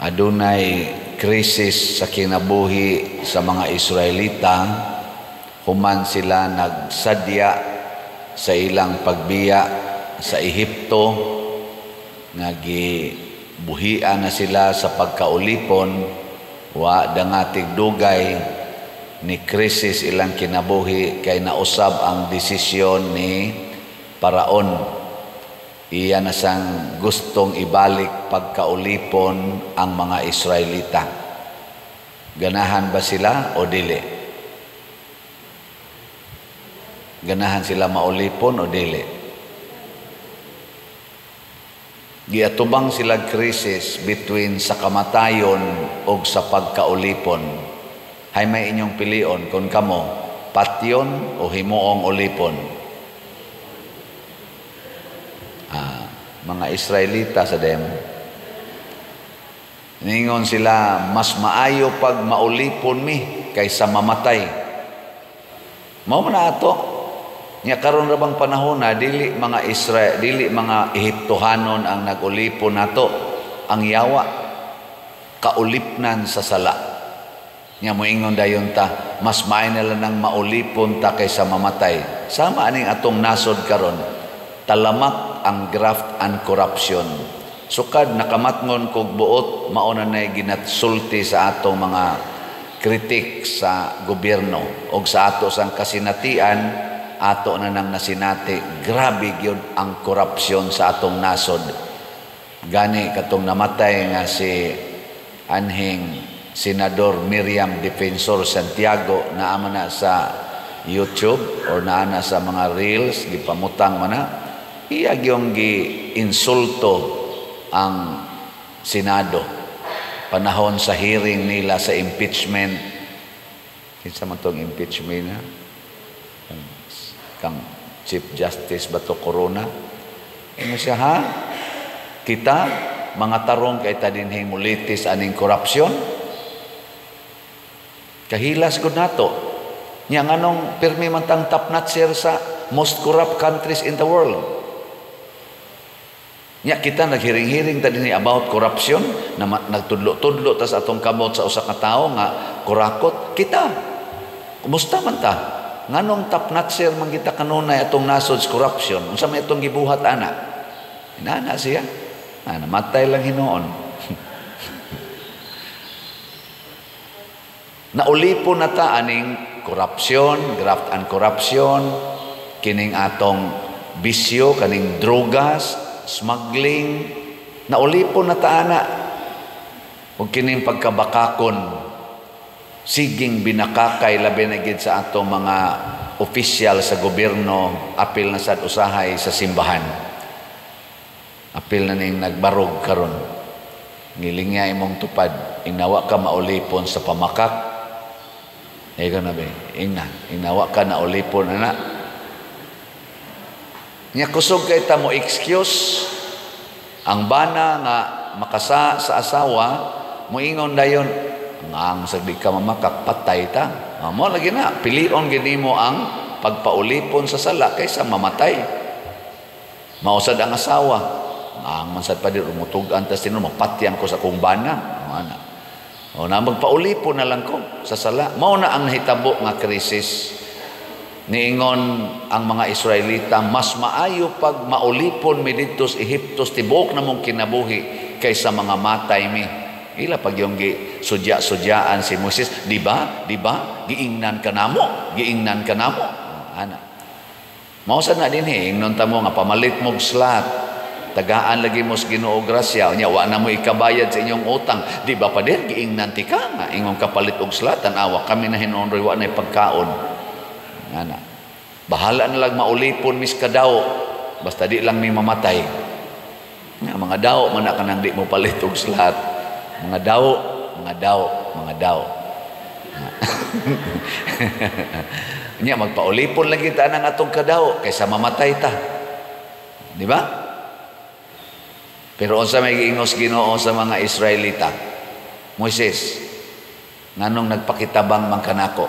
Adunay krisis sa kinabuhi sa mga Israelita human sila nagsadya sa ilang pagbiya sa Ehipto nga gibuhian na sila sa pagkaulipon. Wa dangatig dugay, ni krisis ilang kinabuhi kay nausab ang desisyon ni Paraon. Iya na sang gustong ibalik pagkaulipon ang mga Israelita. Ganahan ba sila o dili? Ganahan sila maulipon o dili? Giatubang sila krisis between sa kamatayon o sa pagkaulipon. Hay may inyong pilion kung kamo, patyon o himuong ulipon? Mga Israelita sa dem. Ningon sila, mas maayo pag maulipon mi kaysa mamatay. Mao man ato. Nya karon ra bang panahon na dili mga Israel, dili mga Ehiptohanon ang nagulipon nato, ang yawa kaulipnan sa sala. Nya moingon dayon ta, mas maayo na lang nang maulipon ta kaysa mamatay. Sama aning atong nasod karon. Talamak ang graft and corruption. Sukad nakamatngon kog buot, mao na nay ginatsulti sa atong mga kritik sa gobyerno og sa ato sang kasinatian, ato na nang nasinati, grabe gyud ang korupsyon sa atong nasod. Gani katong namatay nga si anhing Senador Miriam Defensor Santiago, naa man na sa YouTube or naa na sa mga reels, gipamutang man na, iya gyung gi-insulto ang Senado panahon sa hearing nila sa impeachment. Kinsa man tong impeachment na? Kang Chief Justice Bato Corona. Ingon siya, ha? Kita, mga tarong kay ta dinhing mulitis aning korupsyon. Kahilas gud nato. Nya nganong pirmi man tang top notcher sa most corrupt countries in the world? Nya kita naghiring-hiring ta dinhi about corruption, na nagtudlo-tudlo ta sa atong kamot sa usa ka tawo nga kurakot. Kita, kumusta man ta? Nganong top notcher man kita kanunay atong nasod sa corruption? Unsa may atong gibuhat ana? Inana siya. Ah, namatay lang hinuon. Naulipon na ta aning corruption, graft and corruption, kining atong bisyo, kaning drogas, smuggling, naulipon na ta ana. Ug kining pagkabakakon, siging binakakay labi na gid sa atong mga opisyal sa gobyerno, apil na sad usahay sa simbahan. Apil na ning nagbarog karon. Ngilingya imong tupad, inawa ka maulipon sa pamakak. Ikaw na be, ingna, inawa ka na ulipon ana. Nya kusog kay ta mo excuse ang bana nga makasa sa asawa, moingon dayon, ang sagdi ka mamakak, patay ta. Mo lagi na, pilion gid nimo ang pagpaulipon sa sala kaysa mamatay. Mausad ang asawa, ang mansad pa di rumutug-an tas tinuod, mapatyan ko sa kong bana. Ana. O na magpaulipon na lang ko sa sala. Mao na ang nahitabo nga krisis. Niingon ang mga Israelita, mas maayo pag maulipon mi didto sa Ehipto tibuok namong kinabuhi kaysa mga matay mi. Ila pag yung sudya-sudyaan si Moses, di ba? Di ba? Giingnan ka namo, giingnan ka namo. Ana. Mao sad na dinhi, ingnon ta mo nga pamalit mog slat. Tagaan lagi mo sa Ginoo grasya, unya wa na mo ikabayad sa inyong utang. Di ba pa din giingnan ti ka nga ingong kapalit og slat, tan-awa kami na hinuon roy wa na pagkaon. Ana. Bahala na lang maulipon mis kadaw, basta di lang mi mamatay. Nga mga daw man na kanang di mo palit og slat. Mga daw, mga daw, mga daw. Nya magpaulipon lagi ta nang atong kadaw kaysa mamatay ta. Di ba? Pero unsa may giingos Ginoo sa mga Israelita? Moises, nganong nagpakitabang man kanako?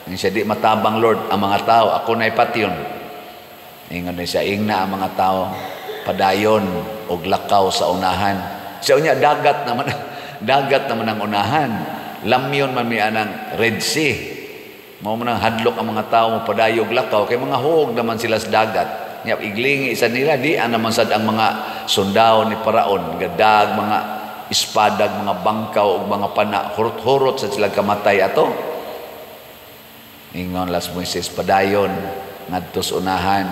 Ingon siya, di matabang Lord ang mga tao, ako na'y patyon. Ingon na siya, ingna ang mga tao, padayon og lakaw sa unahan. Siya unya dagat naman. Dagat naman ang unahan. Lamyon man mi anang Red Sea. Mao man ang hadlok ang mga tao mo padayog lakaw kay mga huog naman sila sa dagat. Nya iglingi sa nila di naman sad ang mga sundao ni Paraon, gadag mga espadag, mga bangkaw ug mga pana, hurot-hurot sa sila kamatay ato. Ingon las Moises, padayon ngadto sa unahan.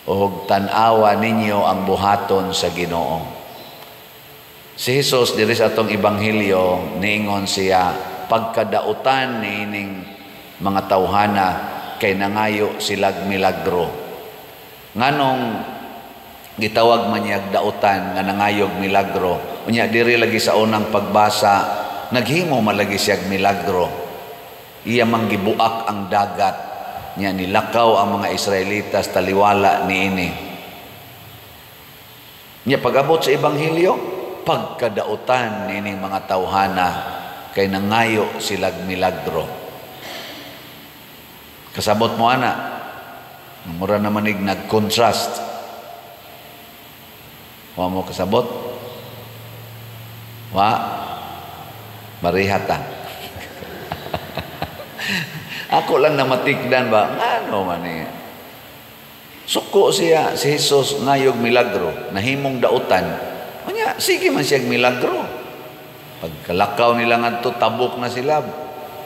Og tan-awa ninyo ang buhaton sa Ginoo. Si Jesus diri sa atong ebanghelyo niingon siya pagkadautan niining mga tawhana kay nangayo silag milagro. Nganong gitawag man niyag dautan nga nangayog milagro? Unya diri lagi sa unang pagbasa naghimo man lagi siyag milagro. Iya mang gibuak ang dagat nya nilakaw ang mga Israelitas taliwala niini. Nya pag-abot sa ebanghelyo pagkadautan niining mga tawhana kay nangayo silag milagro. Kasabot mo ana, mura naman ig nag-contrast. Wa mo kasabot? Wa? Marihata. Ako lang namatikdan ba? Ano man eh. Suko siya, si Jesus ngayog milagro, nahimong dautan. Unya, sige man siya milagro. Pagkalakaw nila ngadto, tabok na sila.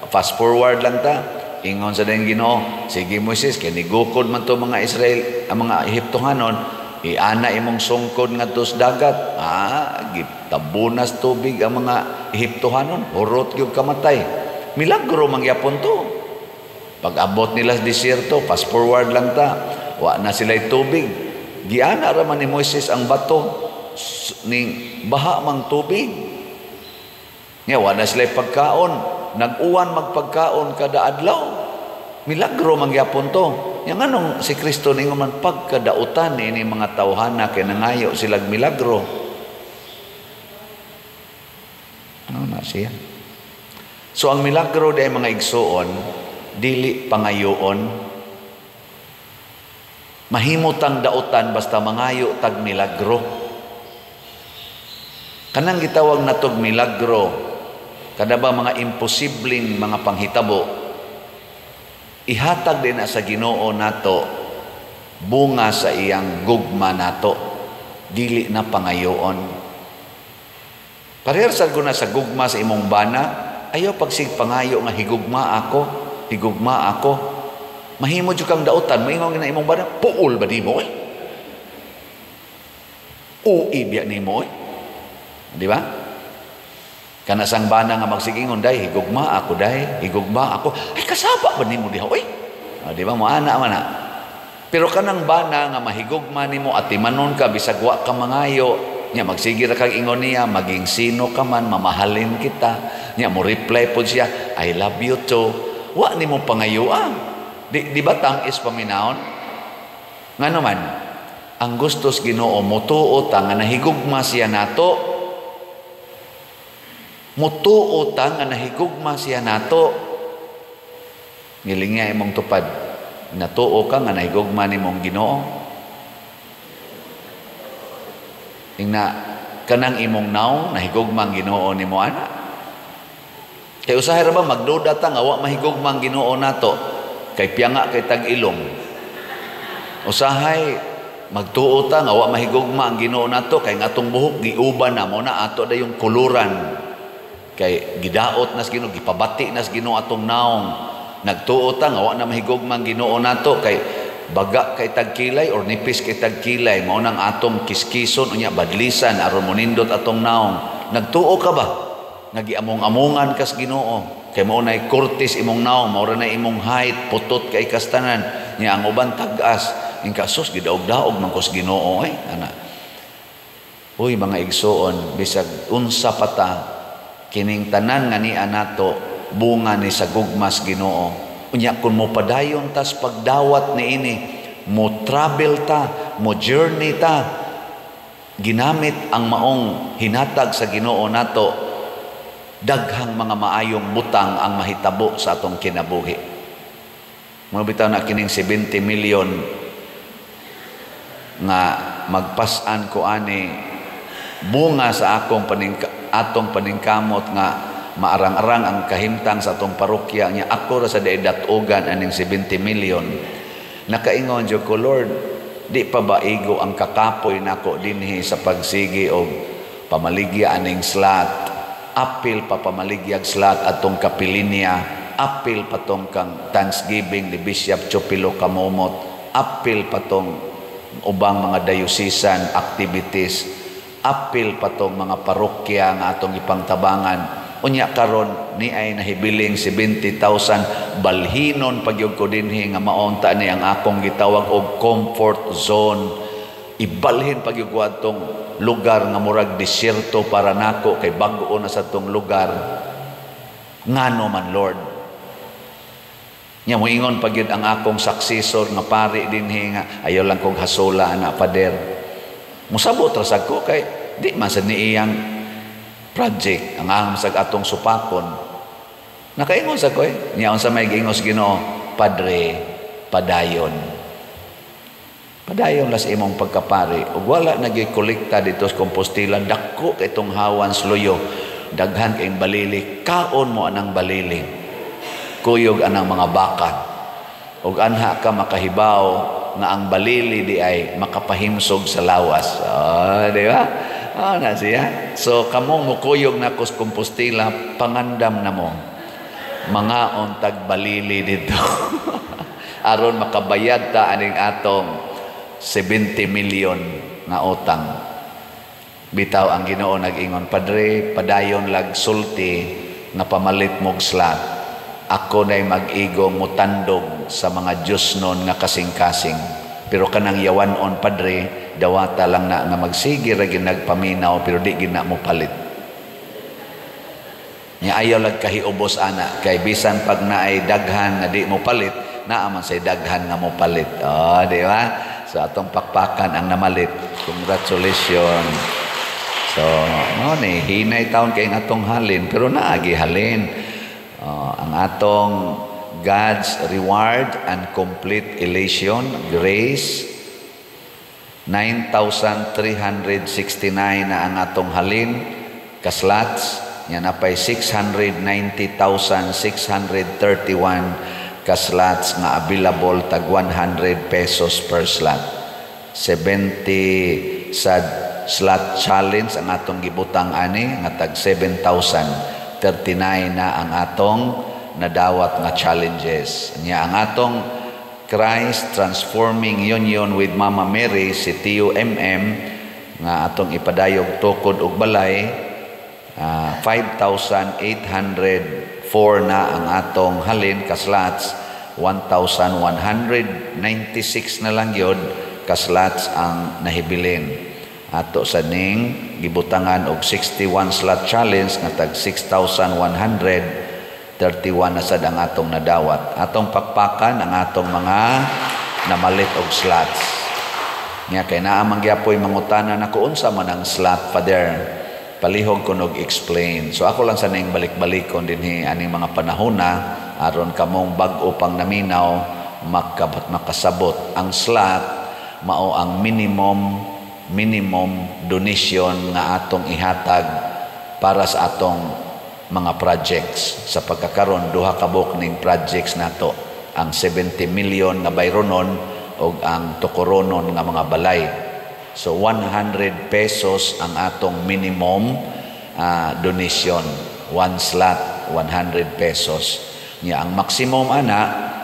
Fast forward lang ta. Ingon sa dayong Ginoo, sige Moises, kay nigukod man to mga Israel, ang mga Ehiptohanon, iana imong sungkod ngadto sa dagat. Ah, gitabunas tubig ang mga Ehiptohanon, hurot gyud kamatay. Milagro mangyapon to. Pag-abot nila sa desierto, fast forward lang ta, wa na sila'y tubig. Giana ra man ni Moises ang bato ning baha mang tubig. Nya wa na sila'y pagkaon, nag-uwan magpagkaon kada adlaw. Milagro mangyapon to. Nya nganong si Kristo ningon man pagkadautan niini mga tawhana kay nangayo silag milagro. Ano na siya? So ang milagro di mga igsuon, dili pangayoon. Mahimutang dautan basta mangayo tag milagro. Kanang gitawag natog milagro, kada ba mga imposibleng mga panghitabo, ihatag din na sa Ginoo nato bunga sa iyang gugma nato, dili na pangayoon. Parehas sad na sa gugma sa imong bana, ayaw pagsig pangayo nga higugma ako, higugma ako. Mahimo jud kang dautan, moingon na imong bana, puol ba nimo eh? Ui biya nimo eh? Di ba? Kana sang bana nga magsigingon, day, higugma ako, day, higugma ako. Ay, kasaba ba nimo diha, oy? O, di ba? Moana man na. Pero kanang bana nga mahigugma nimo at timanon ka, bisag wa ka mangayo, nya magsige ra kag ingon niya, maging sino ka man, mamahalin kita. Nya mo reply pod siya, I love you too. Wa nimo pangayoa. Di ba tang-is paminahon? Ngano man, ang gustos Ginoo motuo ta nga nahigugma siya nato. Mutuo ta nga nahigugma siya nato. Ngilinga imong tupad. Natuo ka nga nahigugma nimong Ginoo. Ingna kanang imong naong nahigugma ang Ginoo nimo ana. Kay usahay ra ba magduda ta nga wa mahigugma ang Ginoo nato kay piyanga kay tag-ilong. Usahay magtuo ta nga wa mahigugma ang Ginoo nato kay nga atong buhok giuban na mo na ato dayong kuluran. Kay gidaot nas Ginoo, gipabati nas Ginoo atong naong. Nagtuo ta nga wa na mahigugma ang Ginoo nato kay baga kay tagkilay or nipis kay tagkilay, mao nang atong kiskison unya badlisan aron monindot atong naong. Nagtuo ka ba nagiamong-amongan kas Ginoo kay mao nay kurtis imong naong, mao ra na imong height, putot kay kastanan nya ang uban tag-as ingka sus gidaog-daog man kus Ginoo ay ana. Uy mga igsuon, bisag unsa pa ta kining tanan nga niya nato bunga ni sa gugmas Ginoo. Unya kun mo padayon tas pagdawat niini, mo travel ta, mo journey ta, ginamit ang maong hinatag sa Ginoo nato, daghang mga maayong butang ang mahitabo sa atong kinabuhi. Mo bitaw na kining 70 million nga magpas-an ko ani Bunga sa akong atong paningkamot nga maarang-arang ang kahimtang sa atong parokya nya ako ra sa dat-ogan aning 70 million. Nakaingon jud ko, "Lord, di pa ba igo ang kakapoy nako dinhi sa pagsigi og pamaligya aning slot, apil pa pamaligyag slot atong kapilinya, apil pa tong kang Thanksgiving ni Bishop Chupilo Camomot, apil pa tong ubang mga diocesan activities, apil pa tong mga parokya nga atong ipangtabangan. Unya karon ni ay nahibiling 70,000, balhinon pagyud ko dinhi nga maunta ni ang akong gitawag og comfort zone. Ibalhin pagyud ko atong lugar nga murag disyerto para nako kay bag-o na sa tong lugar. Ngano man, Lord?" Nya moingon pagyud ang akong successor nga pari dinhi nga ayaw lang kong hasula ana, Pader. Musabot ra sad ko kay di man sad ni iyang project ang ang sag atong supakon. Nakaingon sa ko eh. Nya unsa may giingos Ginoo, "Padre, padayon. Padayon las imong pagkapari. Ug wala nagyoy kolekta dito sa Compostela, dako kay itong hawan sluyo. Daghan kayong balili, kaon mo anang balili. Kuyog anang mga baka. Ug anha ka makahibaw nga ang balili di ay makapahimsog sa lawas." Oh, di ba? Oh, na siya. So kamong mukuyog na sa Compostela, pangandam na mo. Mga untag balili dito aron makabayad ta aning atong 70 million nga utang. Bitaw ang Ginoo nag-ingon, "Padre, padayon lag sulti nga pamalit mog slot. Ako na'y mag-igong mutandog sa mga Diyos nun nga kasing-kasing. Pero kanang yawan-on, Padre, dawata lang na nga magsige ra nagpaminaw pero di gina mo palit." Nya ayaw lag kahiubos ana kay bisan pag naay daghan nga di mo palit, naa man say daghan nga mo palit. Oh, di ba? So atong pakpakan ang namalit. Congratulations. So, mao ni hinay taon kay ang atong halin pero naagi halin. Oh, ang atong God's reward and complete elation, grace, 9,369 na ang atong halin kaslots nya napay 690,631 kaslots nga available, tag 100 pesos per slot. 70 sa slot challenge ang atong gibutang ani nga tag 7,039 na ang atong nadawat nga challenges. Nya ang atong Christ Transforming Union with Mama Mary, si TUMM, nga atong ipadayog tukod og balay, 5,804 na ang atong halin kaslots, 1,196 na lang yun kaslots ang nahibilin. Ato sa ning gibutangan og 61 slot challenge nga tag 6,131 na sad ang atong nadawat. Atong pakpakan ang atong mga namalit og slots. Nya kay naa man gyapoy mangutana nako, "Unsa man ang slot, Father?" Palihog ko og explain. So ako lang sa ning balik-balikon dinhi aning mga panahona aron kamong bag-o pang naminaw makasabot. Ang slot mao ang minimum minimum donation nga atong ihatag para sa atong mga projects. Sa pagkakaron, duha ka buok ning projects nato, ang 70 million nga bayronon ug ang tukoronon nga mga balay. So 100 pesos ang atong minimum donation, one slot 100 pesos. Nya ang maximum ana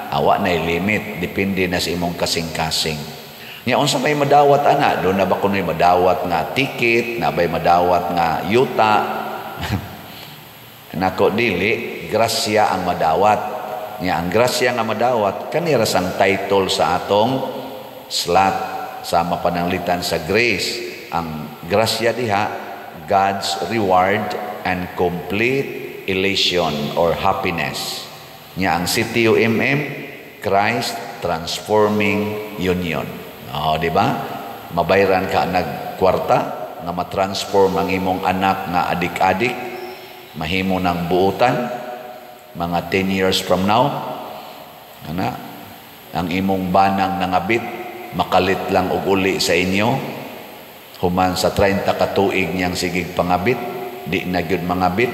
awa na limit, depende na sa imong kasing-kasing. Nya unsa may madawat ana? Do na ba kunoy madawat nga ticket, na bay madawat nga yuta? Nako, dili, grasya ang madawat. Nya ang grasya nga madawat kanira sang title sa atong slot sa mapananglitan sa grace. Ang grasya diha, God's reward and complete elation or happiness. Nya ang CTUMM, Christ Transforming Union. Oh, di ba? Mabayran ka nagkwarta nga matransform ang imong anak nga adik-adik, mahimo ng buutan mga 10 years from now. Ana, ang imong banang nangabit makalit lang og uli sa inyo. Human sa 30 ka tuig niyang sigig pangabit, di na gyud mangabit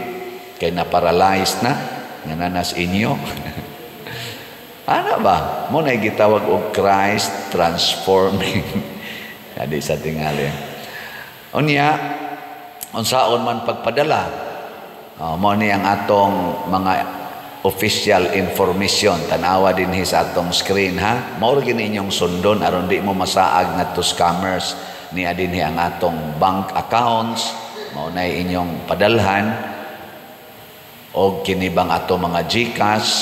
kay na paralyzed na nga nanas inyo. Ana ba? Mo na gitawag og Christ transforming. Adi sa tingali. Unya, unsaon man pagpadala? Mo ni ang atong mga official information. Tanawa dinhi sa atong screen, ha. Mao ra gini inyong sundon aron di mo masaag ngadto scammers. Niya dinhi ang atong bank accounts, mao na inyong padalhan og kini bang ato mga GCash.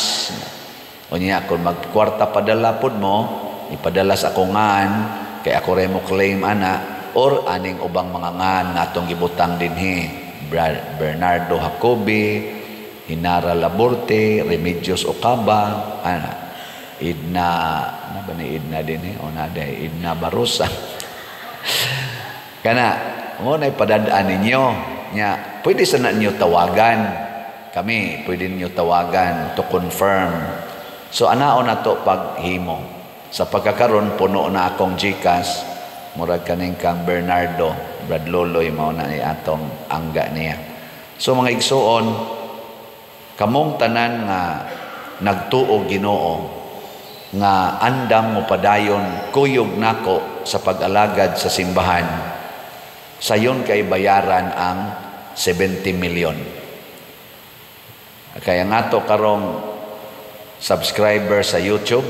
Unya kung magkwarta padala pod mo, ipadala sa akong ngan kay ako re mo claim ana, or aning ubang mga ngan nga atong gibutang dinhi: Bernardo Jacobi, Hinara Laborte, Remedios Ocaba, ana, Idna, na ba ni Idna din eh? O na day, Idna Barosa. Kana, mo na ipadadaan ninyo. Nya, pwede sa na ninyo tawagan. Kami, pwede ninyo tawagan to confirm. So, anaon na to paghimo. Sa pagkakaron, puno na akong GCash. Murag kaning kang Bernardo, Brad Loloy, mao na ni atong angga niya. So mga igsuon, kamong tanan nga nagtuo Ginoo nga andam mo padayon kuyog nako sa pag-alagad sa simbahan, sayon kay bayaran ang 70 million. Kaya nga to karong subscriber sa YouTube,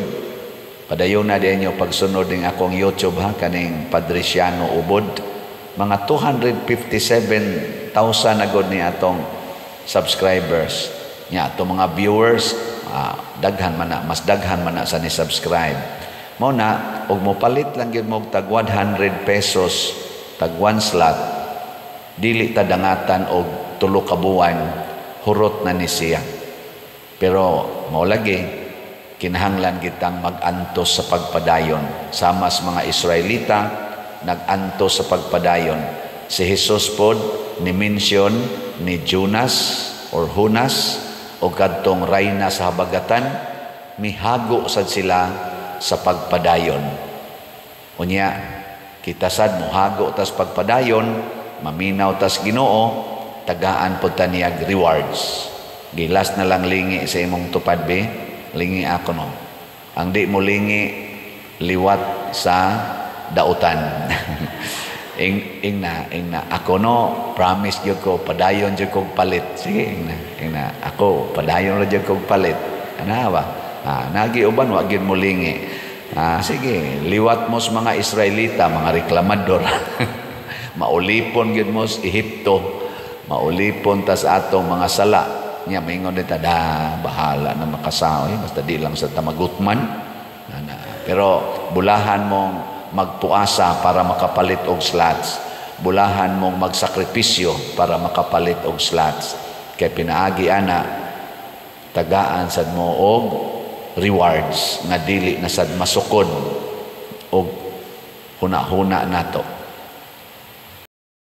padayon na din nyo pagsunod ng akong YouTube, ha, kaning Padriciano Ubod. Mga 257,000 na gud ni atong subscribers. Nya ato mga viewers, daghan man na, mas daghan man na sa ni subscribe. Mao na og mopalit lang gyud mo tag 100 pesos tag one slot, dili ta dangatan og 3 ka buwan, hurot na ni siya. Pero mao lagi kinahanglan kitang mag-antos sa pagpadayon. Sama sa mga Israelita, nag-antos sa pagpadayon. Si Jesus pod ni mention ni Jonas or Jonas o kadtong rayna sa habagatan, mihago sad sila sa pagpadayon. Unya, kita sad mohago tas pagpadayon, maminaw tas Ginoo, tagaan pod ta niyag rewards. Gilas na lang lingi sa imong tupad be, lingi ako no. Ang di mo lingi, liwat sa dautan. Ing, ing na, ing na. Ako no, promise gyud ko, padayon gyud kog palit. Sige, ing na, ing na. Ako, padayon ra gyud kog palit. Ana ba? Ah, nagi uban, wa gyud mo lingi. Ah, sige, liwat mo sa mga Israelita, mga reklamador. Maulipon gyud mo sa Ehipto. Maulipon tas atong mga sala. Nya maingon ta da, bahala na makasao, eh, basta di lang sa tamagutman. Ana. Pero bulahan mong magpuasa para makapalit og slots. Bulahan mong magsakripisyo para makapalit og slots. Kay pinaagi ana, tagaan sad mo og rewards nga dili na sad masukod og huna-huna nato.